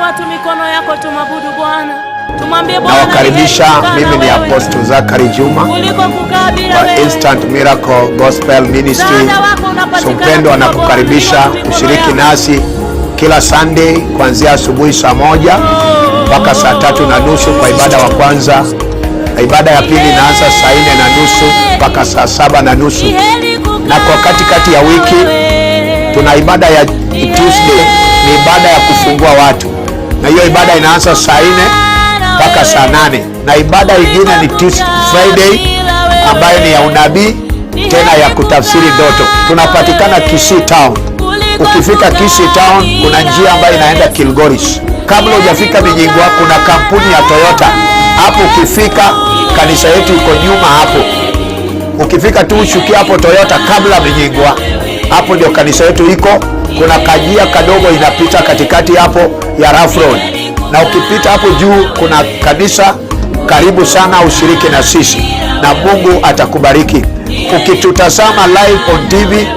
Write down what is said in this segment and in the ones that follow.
Inua tu mikono yako tumwabudu Bwana. Tumwambie Bwana, Nawakaribisha. heri kukaa Mimi na ni wewe Apostle Zachary Juma kuliko kukaa bila wa wewe. Instant Miracle Gospel Ministry. Msaada wako unapatikana Mpendo kwa anakukaribisha Bwana. Inua tu mikono kushiriki yako. Nasi kila Sunday kuanzia asubuhi saa 1 mpaka saa 3:30 kwa ibada wa kwanza, na ibada ya pili inaanza saa 4:30 mpaka saa 7:30 Ni heri kukaa na kwa katikati ya wiki na wewe. Tuna ibada ya Tuesday, ni ibada ya kufungua watu, na hiyo ibada inaanza saa 4 mpaka saa 8, na ibada ingine ni Tuesday, Friday ambayo ni ya unabii tena ya kutafsiri ndoto. Tunapatikana Kisii Town. Ukifika Kisii Town kuna njia ambayo inaenda Kilgoris. Kabla hujafika Minyingwa kuna kampuni ya Toyota hapo. Ukifika, kanisa yetu iko nyuma hapo. Ukifika tu ushukia hapo Toyota kabla Minyingwa, hapo ndio kanisa yetu iko. Kuna kajia kadogo inapita katikati hapo ya rough road, na ukipita hapo juu kuna kanisa. Karibu sana ushiriki na sisi na Mungu atakubariki. Ukitutazama live on TV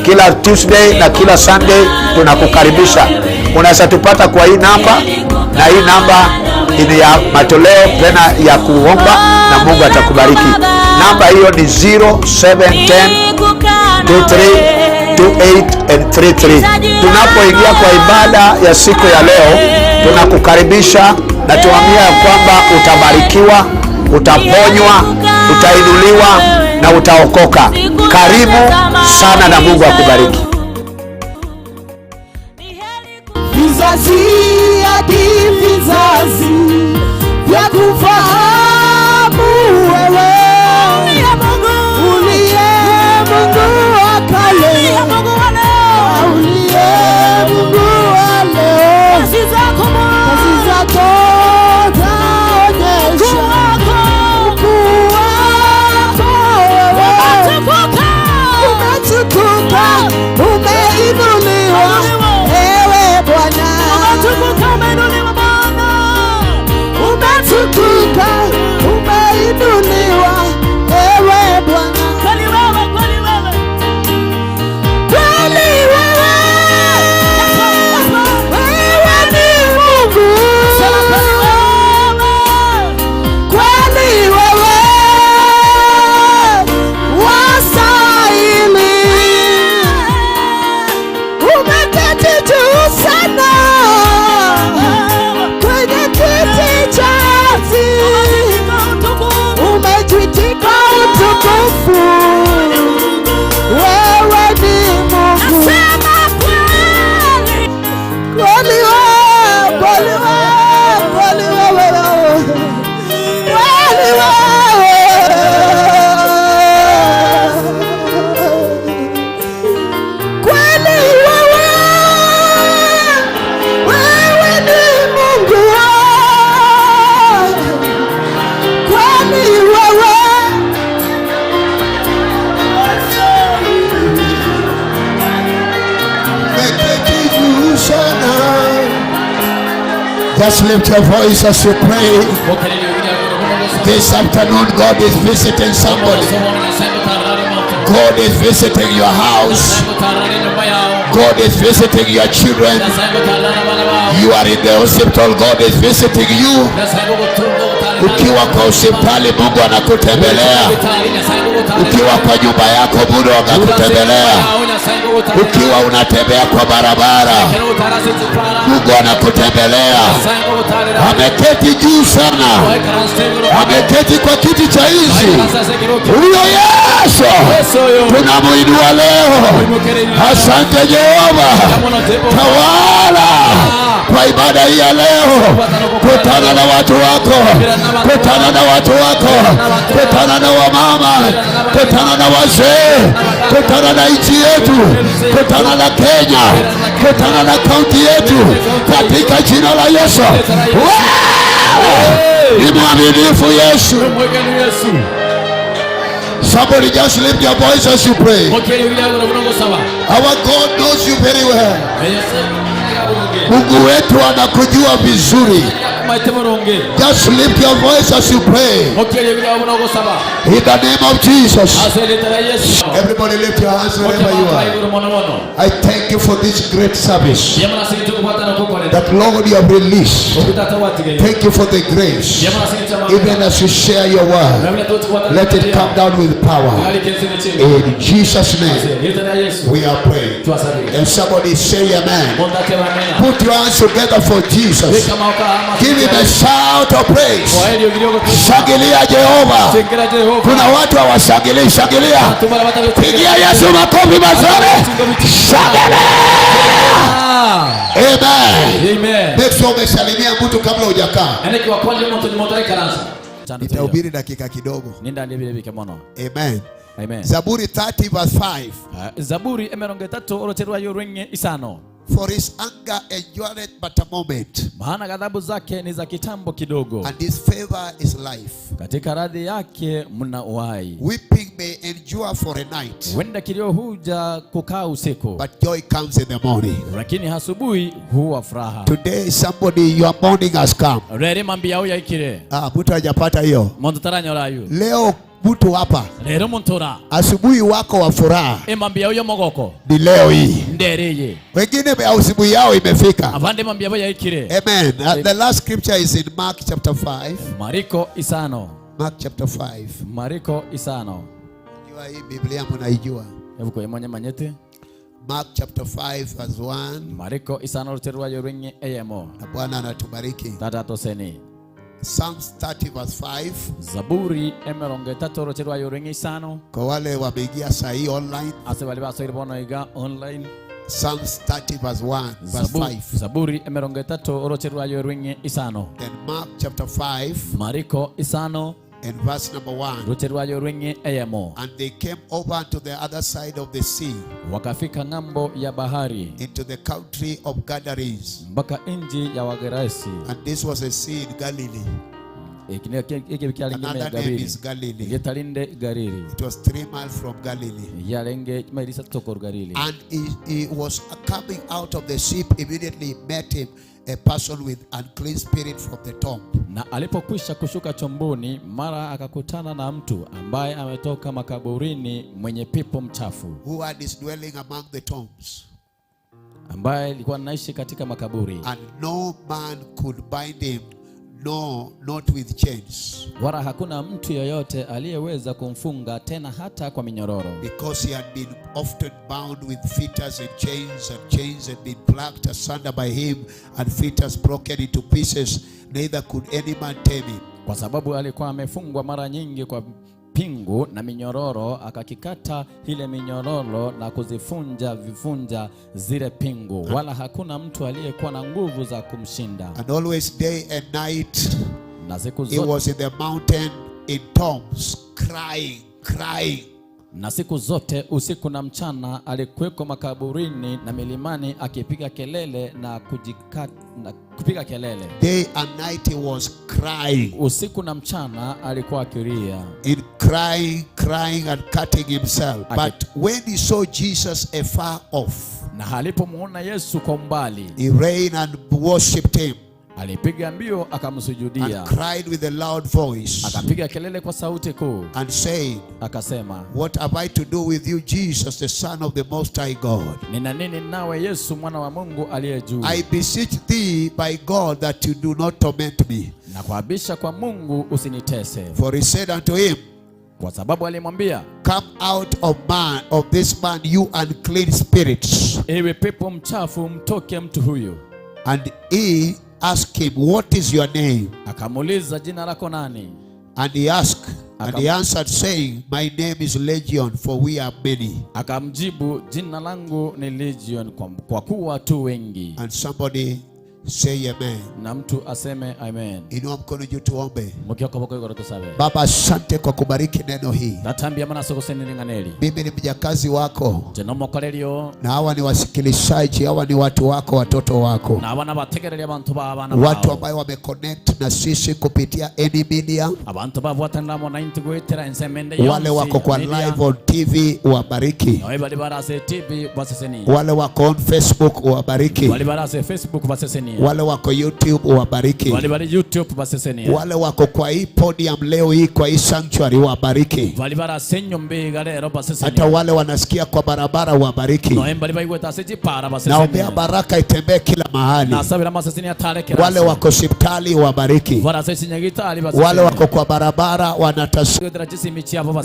kila Tuesday na kila Sunday, tunakukaribisha. Unaweza tupata kwa hii namba, na hii namba ni ya matoleo tena ya kuomba, na Mungu atakubariki. Namba hiyo ni 0710 23 28 and 33. Tunapoingia kwa ibada ya siku ya leo, tunakukaribisha na tuambia ya kwamba utabarikiwa, utaponywa, utainuliwa na utaokoka. Karibu sana na Mungu akubariki. Vizazi hadi vizazi vyakufahamu wewe, uliye Mungu wa kale, uliye Mungu wa leo, kazi zako zaonyesha ukuu wako wewe. Umetukuka, umeinuliwa, ewe Bwana. Umetukuka, umeinuliwa, ewe Bwana. Kweli wewe, wewe ni Mungu. Kweli wewe wastahili. Umeketi juu sana kwenye kiti cha enzi, umejitwika utukufu. Wewe ni Mungu. Kweli wewe, kweli wewe, kweli wewe, kweli wewe, kweli wewe, wewe ni Mungu. Kweli wewe. Umeketi juu sana. Just lift your voice as you pray. This afternoon, God is visiting somebody. God is visiting your house. God is visiting your children. You are in the hospital, God is visiting you. Ukiwa kwa hospitali, Mungu anakutembelea. Ukiwa kwa nyumba yako, Mungu anakutembelea. Ukiwa unatembea kwa barabara, Mungu anakutembelea. Ameketi juu sana, ameketi kwa kiti cha enzi. Huyo Yesu tunamuinua leo. Asante Jehova, tawala kwa ibada hii ya leo. Kutana na watu wako, kutana na watu wako, kutana na wamama, kutana na wazee, kutana na nchi yetu, kutana na Kenya, kutana na kaunti yetu, katika jina la Yesu. Wewe ni mwaminifu, Yesu. Somebody just lift your voice as you pray. Our God knows you very well. Mungu wetu anakujua vizuri. Just lift your voice as you pray. In the name of Jesus. Everybody, lift your hands wherever you are. I thank you for this great service. That Lord you have released. Thank you for the grace. Even as you share your word, let it come down with power. In Jesus' name, we are praying. And somebody say amen. Put your hands together for Jesus. Give him a shout of praise. Shangilia Jehova. Kuna watu hawashangilii, shangilia. Pigia Yesu makofi mazuri. Shangilia. Amen. Amen. Make sure umesalimia mtu kabla hujakaa. Nitahubiri dakika kidogo. Amen. Amen. Zaburi 30 verse 5. Zaburi 30:5. For his anger endureth but a moment, maana ghadhabu zake ni za kitambo kidogo, and his favor is life. Katika radhi yake mna uhai. Weeping may endure for a night, wenda kilio huja kukaa usiku, but joy comes in the morning. Lakini asubuhi huwa furaha. Today somebody, your morning has come. Reri mambi yao yaikire. Ah, mtu hajapata hiyo. Muntu taranyorayu. Leo mtu hapa. Lero muntu asubuhi wako wa furaha. Emambi yao mogoko. Ni leo hii. Ndereye. Wengine asubuhi yao imefika. Avande mambi yao yaikire. Amen. The last scripture is in Mark chapter 5. Mariko 5. Mark chapter 5. Mariko 5. Jua hii Biblia mnaijua. Hebu kwa imanya manyete. Mark chapter 5 verse 1. Mariko 5:1. Na Bwana anatubariki. Tata toseni. Psalms 30 verse 5. Zaburi 30:5. Kwa wale wameingia saa hii online. Ase wale basoire iga online. Psalms 30 verse 1 verse 5. Zaburi 30:5. Then Mark chapter 5. Mariko 5. And verse number 1. And they came over to the other side of the sea, wakafika ng'ambo ya bahari, into the country of Gadarenes, mpaka nchi ya Wagerasi. And this was a sea in Galilee. Another name is Galilee. It was 3 miles from Galilee. And he was coming out of the ship. Immediately met him a person with unclean spirit from the tomb. Na alipokwisha kushuka chomboni, mara akakutana na mtu ambaye ametoka makaburini mwenye pepo mchafu, who had his dwelling among the tombs, ambaye alikuwa anaishi katika makaburi. And no man could bind him, no, not with chains. Wala hakuna mtu yoyote aliyeweza kumfunga tena hata kwa minyororo. Because he had been often bound with fetters and chains had been plucked asunder by him, and fetters broken into pieces, neither could any man tame him. Kwa sababu alikuwa amefungwa mara nyingi kwa pingu na minyororo, akakikata ile minyororo na kuzifunja vifunja zile pingu, wala hakuna mtu aliyekuwa na nguvu za kumshinda. And always day and night, na siku he zote, was in the mountain in tombs, crying, crying. Na siku zote usiku na mchana alikuweko makaburini na milimani akipiga kelele na kupiga kelele. Day and night he was crying. Usiku na mchana alikuwa akilia. In crying, crying and cutting himself. But when he saw Jesus afar off, na alipomuona Yesu kwa umbali, he ran and worshipped him. Alipiga mbio akamsujudia. And cried with a loud voice. Akapiga kelele kwa sauti kuu. And said, akasema, what have I to do with you, Jesus, the Son of the Most High God? Nina nini nawe Yesu mwana wa Mungu aliye juu? I beseech thee by God that you do not torment me. Na kuabisha kwa Mungu usinitese. For he said unto him, kwa sababu alimwambia, come out of man, of this man, you unclean spirits. Ewe pepo mchafu, mtoke mtu huyu. And he asked him, what is your name? Akamuuliza, jina lako nani? And he asked, and he answered saying, my name is Legion, for we are many. Akamjibu, jina langu ni Legion, kwa kuwa tu wengi. And somebody say amen. Na mtu aseme amen. Inua mkono juu tuombe. Baba, asante kwa kubariki neno hii. Mimi ni mjakazi wako. Na hawa ni wasikilizaji, hawa ni watu wako, watoto wako. Watu ambao wameconnect na sisi kupitia any media. Wale wako kwa live on TV wabariki. Wale wako on Facebook wabariki. Wale wako YouTube wabariki. Bali bali YouTube basesenie. Wale wako kwa hii podium leo hii kwa hii sanctuary wabariki. Bali bara senyombe rero basesenie. Hata wale wanasikia kwa barabara wabariki. Noe bali baigweta ase chipara basesenie. Naombea baraka itembee kila mahali. Nasabira maseseni atarekera. Wale wako hospitali wabariki. Bara ase chinyagitari basesenie. Wale wako kwa barabara wanatas.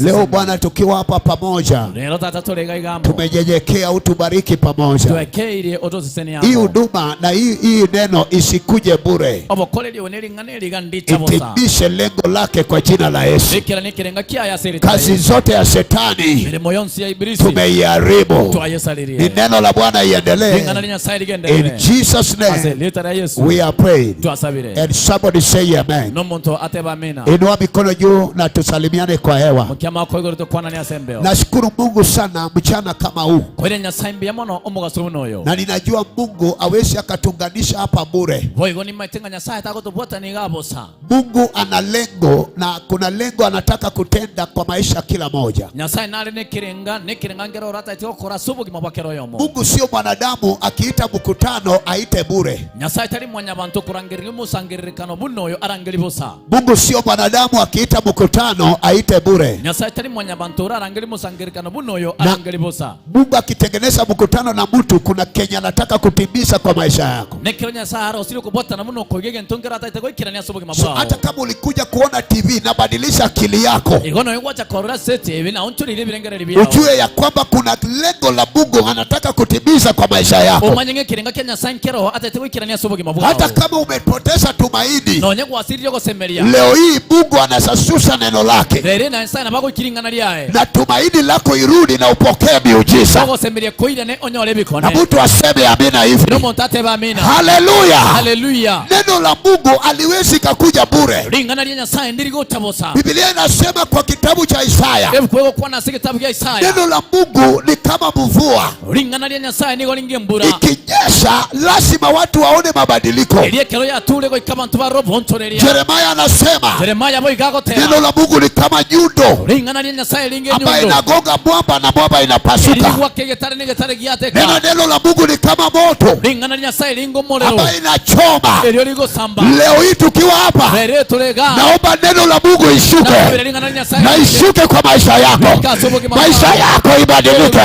Leo Bwana tukiwa hapa pamoja, Lero tata torega igambo. tumenyenyekea utubariki pamoja. Twekeire otosesenia. Hii huduma na hii neno isikuje bure. Obokoreri oneling'ana ndicha bosa. Itimishe lengo lake kwa jina la Yesu. Ekera nekerenga kiaya serita. Kazi zote ya shetani Mirimo yonsi ya ibilisi tumeiharibu. twayesalirie. Ni neno la Bwana iendelee. Ling'ana lya Nyasaye ligenderere. In Jesus Ase name lita lya Yesu we are praying. twasabire. And somebody say amen. Nomuntu ateba amina. Inua mikono juu na tusalimiane kwa hewa. Mukiama ko igoro tukwanania asembeo. Nashukuru Mungu sana mchana kama huu. Kwere Nyasaye mbuya mono omugaso buno oyo. Na ninajua Mungu awezi akatunganisha hapa bure. Boigo nimaitenga Nyasaye takotubwata nigabosa. Mungu ana lengo na kuna lengo anataka kutenda kwa maisha kila moja. Nyasaye nare nekirenga nekirenga ngero rataite gokora ase obogima bwa kero yomo. Mungu sio mwanadamu akiita mkutano aite bure. Nyasaye tari mwanyabantu kurangeria omosangererekano buno oyo arangeri bosa. Mungu sio mwanadamu akiita mkutano aite bure. Nyasaye tari mwanyabantu arangeri omosangererekano buno oyo Na arangeri bosa. Mungu akitengeneza mkutano na mtu kuna Kenya anataka kutimiza kwa maisha yako. Nekero Nyasaye arosire kubwatana muno koigege ntongera ataite goikirania ase obogima So, bwao. hata kama ulikuja kuona TV nabadilisha akili yako. Igono igwacha korora sete ebi na onchorire ebirengereri biao. Ujue ya kwamba kuna lengo la Mungu anataka kutimiza kwa maisha yako. Omanye ng'ekirenga kia Nyasaye nkero ataite goikirania ase obogima bwao. Hata kama umepoteza tumaini, Nonye gwasiririe gosemeria. leo hii Mungu anasasusa neno lake. Rere na Nyasaye nabagoikiring'ana riaye. Na tumaini lako irudi na upokee miujiza. Ogosemeria koirane onyore Na ebikone. mtu aseme amina hivi. Nomonto ateba amina. Haleluya. Haleluya. Neno la Mungu aliwezi kakuja bure. Ring'ana ria Nyasaye ndirigotabosa. Biblia inasema kwa kitabu cha Isaya, Ebuku egokwana ase egetabu gia Isaya. neno la Mungu ni kama mvua, Ring'ana ria Nyasaye nigo ringa embura. ikinyesha lazima watu waone mabadiliko. Eria ekero yature goika abanto barore obonchoreria. Yeremia anasema Jeremaya boiga agoteba. neno la Mungu ni kama nyundo Ring'ana ria Nyasaye ringa ambayo enyundo. inagonga mwamba na mwamba inapasuka. Erigwaka egetare na egetare giateka. Neno la Mungu ni kama moto Ring'ana ria Nyasaye ringa omorero. ambayo inachoma. Erio rigosamba. Leo hii tukiwa hapa, Rere turega. naomba neno la Mungu ishuke Nasabira ring'ana ria Nyasaye. na ishuke kwa maisha yako, maisha yako ibadilike,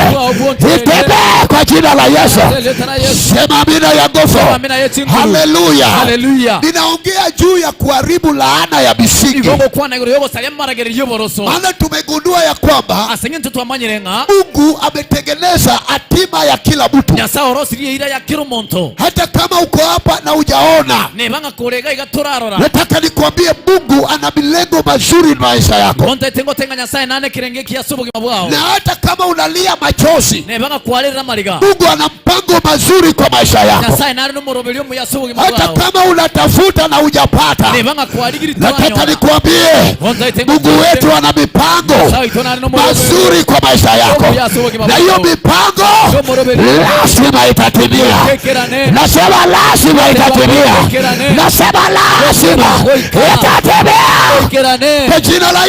itembee kwa jina la Yesu. Sema amina ya nguvu. Amina yechinguru. Haleluya. Haleluya. Ninaongea juu ya kuharibu laana ya misingi, Igo gokwana igoro yogosaria maragererio boroso. maana tumegundua ya kwamba Ase ng'encho twamanyire ng'a Mungu ametengeneza hatima ya kila mtu. Nyasaye orosirie ira ya kila omonto. Hata kama uko hapa na hujaona, Nebanga korega iga torarora. nataka nikwambie Mungu ana milengo mazuri maisha yako, Kontaite ngotenga Nyasaye nane kirenge kia ase obogima bwao. na hata kama unalia machozi, Nebanga kwarerera mariga. Mungu ana mpango mazuri kwa maisha yako. Nyasaye nare nomoroberio omuya ase obogima Hata bwao. kama unatafuta na hujapata, Nebanga kwarigiri nataka twanyora. nikwambie Mungu wetu ana mipango mazuri kwa maisha yako, na hiyo mipango lazima itatimia. Nasema lazima itatimia. Nasema lazima itatimia kwa jina la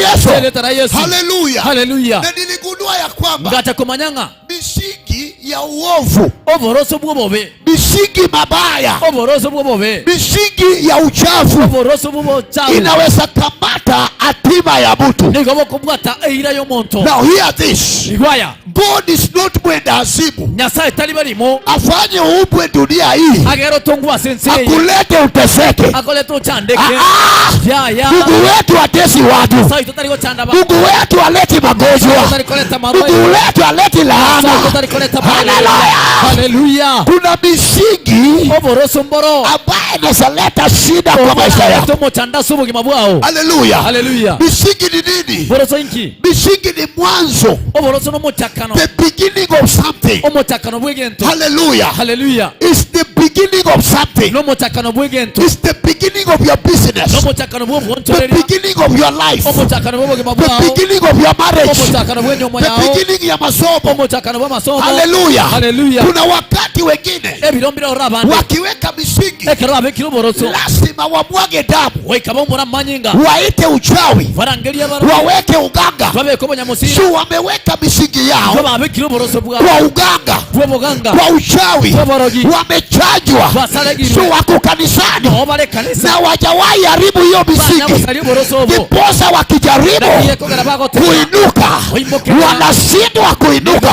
Yesu. Haleluya. Haleluya. Na niligundua ya kwamba Ngacha kumanyanga misingi ya uovu, oboroso bw'obobe, misingi mabaya, oboroso bw'obobe, misingi ya uchafu oboroso bw'obochafu inaweza kamata hatima ya mtu. nigo bokobwata eira y'omonto. Now hear this. Igwaya. God is not mwenda azimu Nyasaye tari barimo afanye uumbwe dunia hii agera otongwa ase ense eye akulete uteseke. akolete ochandeke. Ah, Yaya. Mungu wetu atesi watu. Nyasaye totari gochanda ba Mungu wetu aleti magonjwa. totari koleta marwaire. Mungu wetu aleti laana. Nyasaye totari koleta marwaire. Haleluya. Haleluya. Kuna misingi Oboroso mboro ambaye inaweza shida kwa maisha yako. omochanda ase obogima bwao. Haleluya. Haleluya. Misingi ni nini? Boroso inki? Misingi ni mwanzo, Oboroso n'omochakano. the beginning of something. Omochakano bw'egento. Hallelujah. Haleluya. It's the beginning of something. N'omochakano bw'egento. It's the beginning of your business. N'omochakano The bw'obwonchoreria. beginning of your life. Omochakano bw'obogima The bwao. beginning of your marriage. Omochakano bw'enyomo The yao. beginning ya masomo. Omochakano bw'amasomo. Hallelujah. Haleluya. Kuna wakati wengine Ebirombire abande wakiweka misingi ekero babekire oboroso lazima wamwage damu, goika baumura manyinga waite uchawi, barangeria bara waweke uganga. babeka obonyamusira So wameweka misingi yao babekire oboroso bwao kwa uganga. Bw'obuganga. Kwa uchawi Bw'oborogi. wamechajwa, Basalegirwe. so wako kanisani Noo bare kanisa. Na wajawahi haribu hiyo misingi, Banyagosaria oboroso obo. ndiposa wakijaribu Nakiyekogera bagotema. Kuinuka Kuimukira. wanashindwa kuinuka.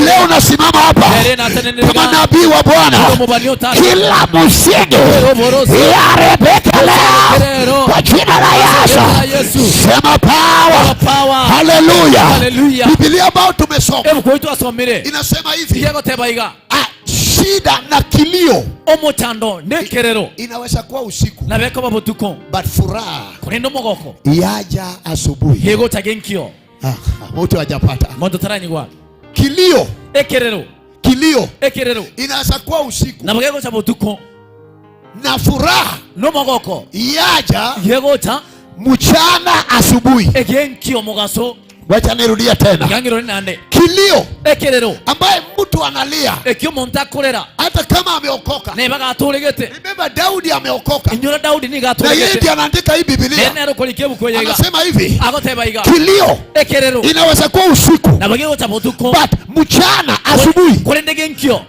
Leo nasimama hapa Ere natenenera. kama nabii wa Bwana, Omobani otata. Kila msingi iharibike leo Lero. kwa jina la Yesu. Yesu. Sema power. Power. Haleluya. Haleluya. Biblia ambayo tumesoma Ebuku oyo twasomire. Inasema hivi, Igegoteba iga. Ah, shida na kilio Omochando nekerero. Inaweza kuwa usiku, Nabekoba botuko. But furaha Korende omogoko. Yaja asubuhi. Gegocha genkio. Ah, mtu hajapata. Monto taranyigwa. Kilio, Ekerero. Kilio Ekerero. Inaweza kuwa usiku Nabo gegocha botuko. Na furaha Nomogoko. Yaja Gegocha mchana asubuhi. Egenkio mogaso. Wacha nirudie tena. Gangiro nande. Kilio Ekerero. Ambaye mtu analia Ekio monto akorera. Hata kama ameokoka. Neba gatoregete. Remember Daudi ameokoka. Inyora Daudi Na yeye ndiye niga atoregete. Anaandika hii Biblia. Nene arokora ebuku eye iga. Anasema hivi, Agoteba iga. Kilio Ekerero. Inaweza kuwa usiku, Nabo gegocha botuko. But mchana asubuhi Korende genkio.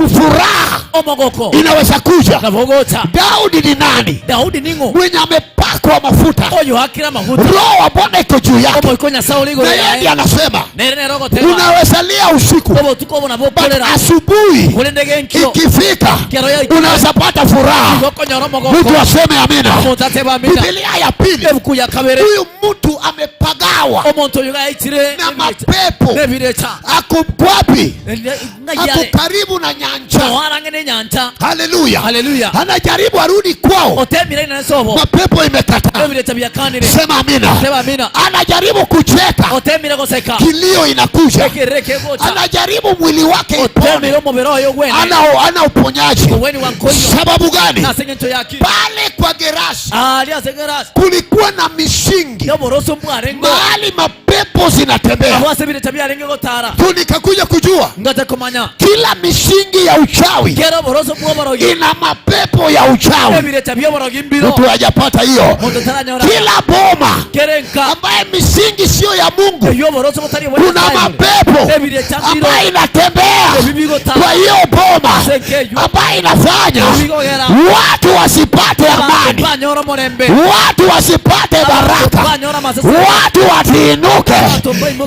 Furaha Omogoko. Inaweza kuja. Nabo gocha. Daudi ni nani? Daudi ning'o? Mwenye amepakwa mafuta. Oyo akira maguta. Roho wa Bwana iko juu yake. Omoiko Nyasaye ore igoro Na yeye ndiye yaye. anasema Nere nere ogoteba. unaweza lia usiku, Obotuko obo nabo But okorera. asubuhi Korende genkio. ikifika Kero yaikire. unaweza pata furaha. Gokonyora omogoko. Mtu aseme amina. Omonto atebe amina. Biblia ya pili, Ebuku ya kabere. huyu mtu amepagawa Omonto oyo gaitire. Na mapepo. Nebirecha. Ako wapi? Ng'ai Ako are. karibu na nyanja. Oarange ne nyancha. Haleluya. Haleluya. Anajaribu arudi kwao, Otemire ina sobo. mapepo imekataa. Ebirecha biakanire. Sema amina. Sema amina. Anajaribu kucheka, Otemire goseka. kilio inakuja. Ekereke gocha. Anajaribu mwili wake ipone, Otemire omobere oyo gwene. Ana uponyaji. Oweni wa nkoyo. Sababu gani? Nase ng'encho yaki. Pale kwa Gerasi Ali ase Gerasi. Kulikuwa na misingi Yoboroso mbwarenge. Mahali mapepo zinatembea. Abo ase birecha biarenge gotara. Tu nikakuja kujua Ngacha komanya. kila misingi ya uchawi Kero boroso bwoborogi. Ina mapepo ya uchawi. Ebirecha byoborogi mbiro. Mtu hajapata hiyo. Monto taranyora. Kila boma Kerenka. Ambaye misingi sio ya Mungu, Eyoboroso botari kuna mapepo Ebirecha mbiro. ambaye inatembea Ebibigotara. kwa hiyo boma Sekeyo. ambaye inafanya Ebigogera. watu wasipate amani, Banyora morembe. watu wasipate baraka, Banyora masese. watu wasiinuke.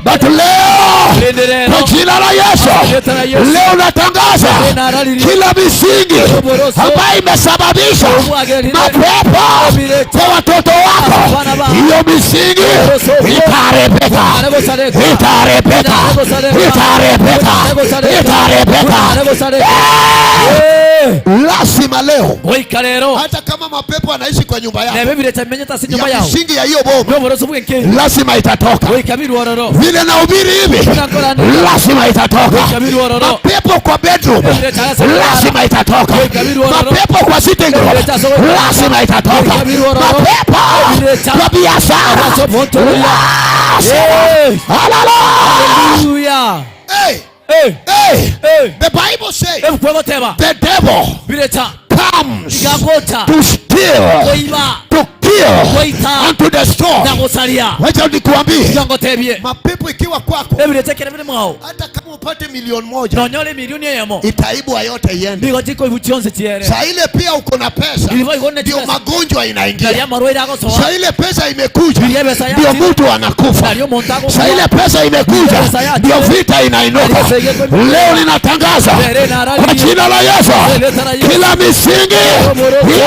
But leo Lenderero. kwa jina la Yesu, Jina la Yesu. leo natangaza kila misingi ambayo imesababisha mapepo kwa watoto wako, hiyo misingi itaharibika, itaharibika, itaharibika, itaharibika. Lazima leo Goika lero. Hata kama mapepo anaishi kwa nyumba yako, Nebe birecha bimenyete ase nyumba ya yao. misingi ya hiyo boma Yoboroso bwenke. lazima itatoka. Goika birwororo. Vile nahubiri hivi lazima itatoka. Mapepo kwa bedroom lazima itatoka. Mapepo kwa sitting room lazima itatoka. Mapepo kwa biashara lazima. Hallelujah. Hallelujah. Hey, Hey. hey. Hey. The Bible says Ebuku egoteba. the devil Birecha. comes Igagota. To steal, Koiba. To kill, Koita. and to destroy. Na gosaria. Wacha nikuambie, Yongotebie. Mapepo ikiwa kwako, Ebirecha kere bire mwao. Hata kama upate 1,000,000 Nonyore milioni eyemo. Itaibwa yote iende. Nigo chiko ibu chionse chiere. Saa ile pia uko na pesa, Ilivo iko na ndio chibesa. magonjwa inaingia. Naria marwaire agosoa. Saa ile pesa imekuja, Ndio pesa ndio yachire. mtu anakufa. Nario omonto agokwa. Saa ile pesa imekuja, Pesa yachire. ndio vita inainuka. Nario sege kwe- Leo ninatangaza Lere narari. kwa jina la Yesu, Lere narari. kila misingi iharibike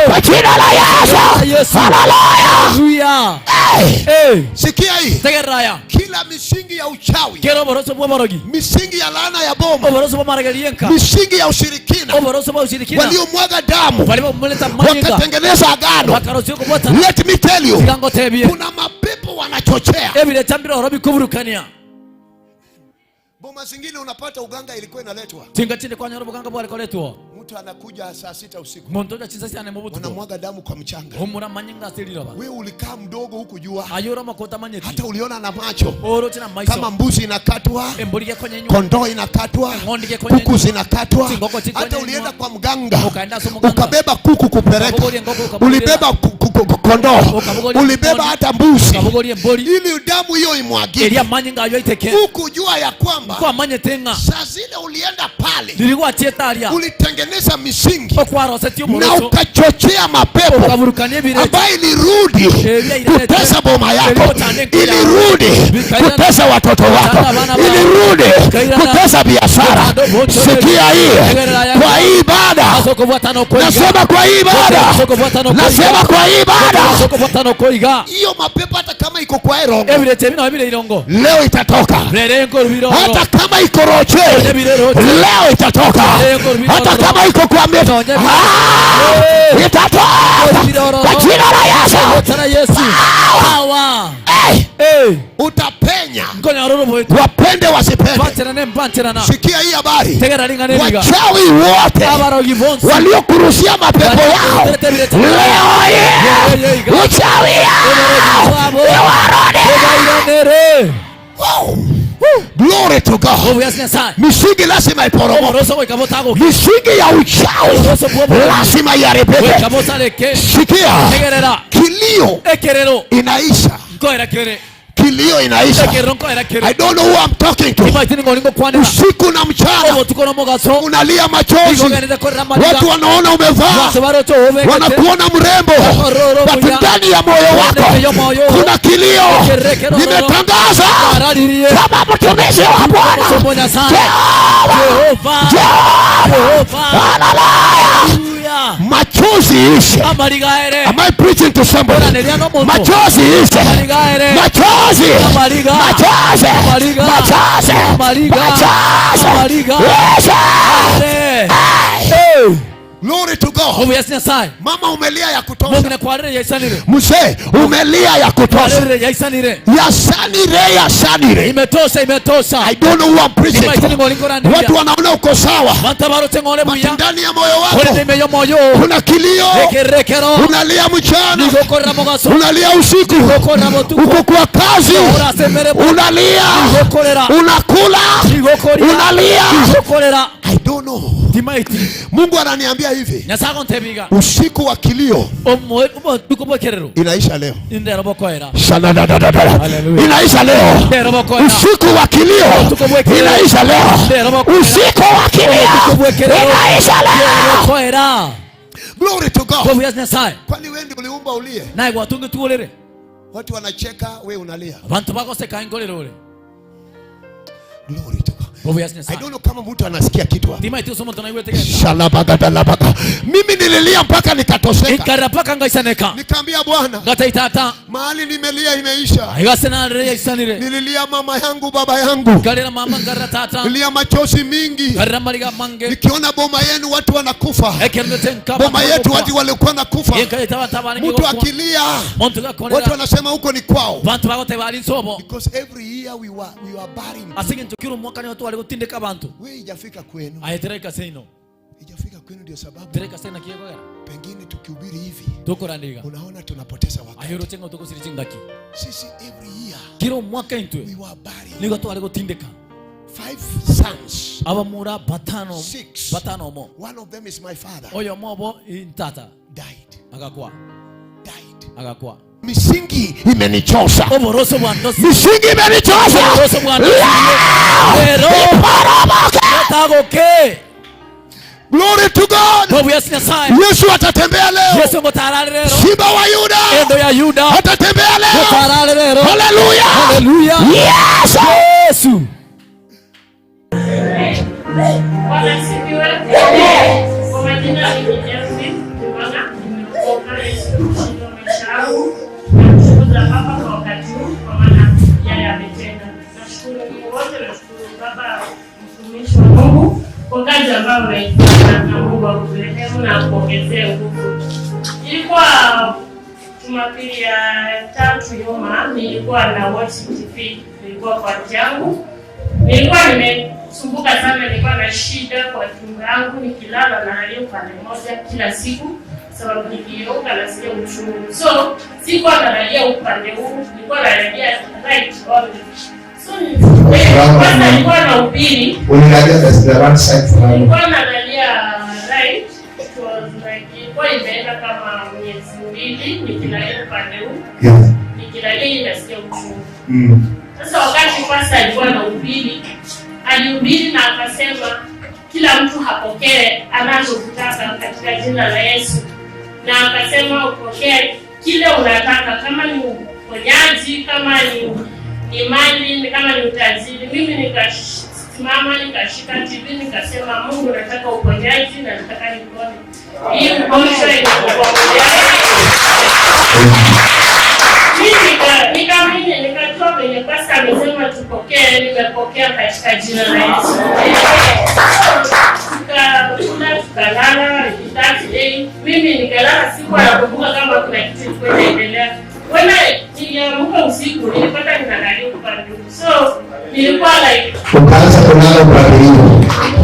kwa jina la Yesu. Yesu. Haleluya. Hallelujah. Hey. Hey. Sikia hii. Tegerraya. Kila misingi ya uchawi, Kero oboroso bw'oborogi. Misingi ya laana ya boma, Oboroso bw'amaragereri misingi ya ushirikina, Oboroso bwa ushirikina. Waliomwaga damu Waliomuleta manyinga. wakatengeneza agano. Bakarosio kubwata. Let me tell you, Ngangotebie. kuna mapepo wanachochea. Ebirecha mbiroro bikuburukania. Boma zingine unapata uganga ilikuwa inaletwa, Tinga chinde kwanyora obuganga bwarekoretwo. Mtu Mtu anakuja saa 6 usiku. Muntu ocha chinsa chiane mobutuko. Unamwaga damu kwa mchanga. Omura manyinga ase riroba. Wewe ulikaa mdogo huku jua. Ayora makota manyeti. Hata uliona na macho. Oroche na maiso. Kama mbuzi inakatwa, Embori gekonyenywa. kondoo inakatwa, Eng'ondi gekonyenywa. kuku zinakatwa. Chingoko chikonyenywa. Hata ulienda kwa mganga Ukaenda ase omoganga. ukabeba kuku kupeleka, Ukabogoria engoko, ukabogoria- ulibeba kondoo, Ukabogoria ulibeba embori. hata mbuzi Ukabogoria embori. ili damu hiyo imwagike. Eria manyinga ayo aiteke. Huku jua ya kwamba Kwamanyete ng'a saa zile ulienda pale riri gwachiete aria ulitengeneza misingi okwarosetie na omorocho ukachochea mapepo okaburukania ebirecha ambayo ilirudi Eria irete. kutesa boma yako, Eri ilirudi Bikairana. kutesa watoto wako, Bikairana bana bako. ilirudi Bikairana. kutesa biashara. Bikado bocho. Sikia hii, Egerera kwa hii ibada, asokobwatana okoiga nasema kwa hii ibada, Asokobwatana okoiga nasema kwa hii ibada, asokobwatana okoiga hiyo mapepo hata kama iko kwa Erongo ebirecha ebi nabo bire irongo leo itatoka, rerengo rubiro hata kama iko Roche leo itatoka, hata kama iko kwa Mbeto itatoka kwa jina la Yesu. Tana Yesu power. Hey, Eh, utapenya, nkonyororo bwetu wapende wasipende. bancherane mbancherana Sikia hii habari, tegera ringana eriga wachawi wote abarogi bonsi waliokurushia mapepo yao leo hii uchawi yao iwarudi. Obairanere. Wow. Glory to God. Obuyasi Nyasaye. Misingi lazima iporomoke. Omoroso goika botagoke. Misingi ya uchawi lazima iharibike. Goika botareke. Sikia, Tegerera. kilio Ekerero. inaisha, Nkoera kere. kilio inaisha. Ekerero nkoera kere. I don't know who I'm talking to. Imaitini ng'ori ngokwanera. Usiku na mchana Obotuko n'omogaso. unalia machozi, Igogenete korera mariga. watu wanaona umevaa, Bantu baroche obegete. wanakuona mrembo, but ndani ya moyo wako kuna kilio. Nimetangaza Araririe. kama mtumishi wa Bwana Somo Nyasaye. Jehova, Jehova. Jehova, Jehova. haleluya, Hallelujah. machozi ishe. Amariga ere. Am I preaching to somebody? Oraneria n'omonto. Machozi ishe, Amariga ere. machozi, Amariga. machozi, Amariga. machozi, Amariga. machozi, Amariga. ishe. Ere. Glory to God. Obuyasi Nyasaye. Mama umelia ya kutosha, Mongina kwarire yaisanire. mzee umelia ya kutosha, Kwarire yaisanire. yasanire, yasanire. Imetosha, imetosha. I don't know who I'm preaching Imaitini to. ng'ori ngoraneria. Watu wanaona uko sawa, Bantu baroche ng'ore but buya. ndani ya moyo Korete wako imeyo moyo. kuna kilio, Ekerekero. unalia mchana, Nigokorera mogaso. unalia usiku, Nigokorera botuko. uko kwa kazi, Orasemere. unalia, Nigokorera. unakula, Nigokoria. unalia. Nigokorera. I don't know. Timaiti. Mungu ananiambia hivi, Nyasaye agontebiga. usiku wa kilio Omotuko bwekerero. inaisha leo. Indero bokoera. Shanadadadada. Hallelujah. Inaisha leo. Ndero bokoera. Usiku wa kilio inaisha leo. Usiku wa kilio inaisha leo. Bokoera. Glory to God. Obuyasi Nyasaye. Kwani wewe ndio uliumba ulie? Naye gwatunge tuolere. Watu wanacheka, wewe unalia. Abantu bagoseka ingorero ore. Glory to God. Obuyasi I Nyasaye. don't know kama mtu anasikia kitu hapa. Timaiti osomonto naigwetegeka. Shalabagada. Mimi nililia mpaka nikatosheka. Ikarira paka ngaisaneka. Nikaambia Bwana, Ngataitata. mahali nimelia imeisha. Igasenarere yaisanire. Nililia mama yangu, baba yangu. Ngarira mama ngarira tata. Nililia machozi mingi. Ngarira mariga mange. Nikiona boma yenu watu wanakufa. Ekerero tenka. Boma yetu watu walikuwa nakufa. Mtu akilia, Muntu watu gakorera. wanasema huko ni kwao. Bantu bagote bari nsobo. Because every year we were burying. Asige ntukira omwaka nigo twari gutindika abantu. Wewe ijafika kwenu. Ayetereka seino. Ijafika kwenu ndio sababu Tereka sena kiegogera. pengine tukihubiri hivi Tukorandiga. unaona tunapoteza wakati. Ayoro chengo tukosiri chingaki. Sisi every year Kira omwaka intwe we were burying nigo twari gutindika. five sons. Abamura batano. Six. Batano mo. One of them is my father. Oyo mobo intata Died. agakwa. Died. Agakwa. Misingi imenichosha. Oboroso bwa ndosi. Misingi imenichosha. Oboroso bwa ndosi. Leo Lero. iporomoke. Tagoke. Glory to God. Obuyasi Nyasaye. Yesu atatembea leo. Yesu ngotarare rero. Simba wa Yuda Endo ya Yuda. atatembea leo. Ngotarare rero. Haleluya. Haleluya. Yes. Yesu. Bwana asifiwe. Kwa majina ni Delphi Kimanga, nimeokoka Yesu mshindi wa maisha yangu. Namshukuru Baba kwa wakati huu kwa maana yale ametenda. Nashukuru Mungu wote, nashukuru Baba mtumishi wa Mungu kwa kazi ambayo unaifanya, na Mungu akurehemu na akuongezee nguvu. Ilikuwa Jumapili ya tatu nyuma, nilikuwa na watch TV, nilikuwa kwa aunti yangu, nilikuwa nime Sumbuka sana, nilikuwa na shida kwa tumbo yangu, nikilala nalalia upande mmoja kila siku, sababu nikigeuka nasikia uchungu. So sikuwa nalalia upande huu, nilikuwa nalalia right only. So kwanza nilikuwa nahubiri Ulilalia the one side for how long? Nilikuwa nalalia right. It was like ilikuwa imeenda kama miezi 2 nikilalia upande huu, nikilalia hii nasikia uchungu. Sasa wakati pastor alikuwa anahubiri, alihubiri na akasema kila mtu apokee anachokitaka katika jina la Yesu, na akasema upokee kile unataka, kama ni uponyaji, kama ni mali, kama ni utajiri. Mimi nikasimama nikashika TV nikasema, Mungu, nataka uponyaji na nataka nipone hii ugonjwa inakupokelea. Mimi nikaamini, nikatoa venye pastor amesema tupokee, nimepokea katika jina la Yesu. Tukakula, tukalala that day. Mimi nikalala, siku nakumbuka kama kuna kitu ilikuwa inaendelea. When niliamka usiku nilipata ninalalia upande huu. So nilikuwa like Ukaanza kulala upande hiyo.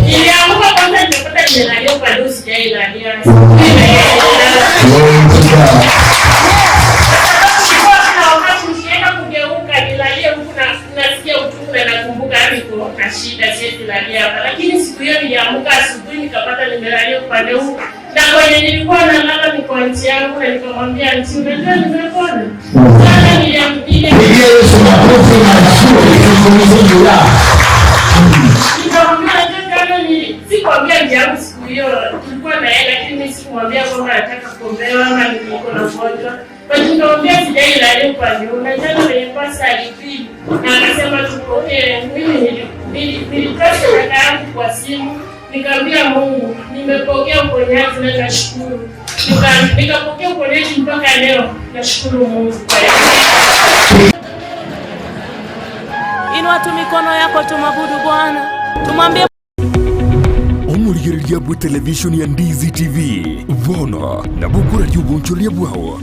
Niliamka kwanza nimepata nimelalia upande huu, sijailalia. Glory to God. Kuna wakati nikienda kugeuka nilalie huku na nasikia uchungu na nakumbuka niko na shida, siwezi lalia hapa. Lakini siku hiyo niliamka asubuhi nikapata nimelalia upande huu, na kwenye nilikuwa nalala ni kwa auntie yangu, na nikamwambia, "Auntie, unajua nimepona." Sana niliambia Pigia Yesu makofi mazuri, tuzungumzie juu yao. Nikamwambia jana sikwambia auntie yangu siku hiyo tulikuwa na yeye, lakini mimi sikumwambia kwamba nataka kuombewa ama niko na ugonjwa. But nikamwambia sijailalia upande huu, na jana venye pastor alipili na akasema tupokee, mimi nilitoa sadaka yangu kwa simu, nikaambia Mungu nimepokea uponyaji na nashukuru. Nikapokea uponyaji mpaka leo, nashukuru Mungu kwa hiyo. Inua tu mikono yako tumwabudu Bwana, tumwambie Omurigereria bwa televishoni ya Ndizi TV bono nabwo kuraria obonchoria bwao.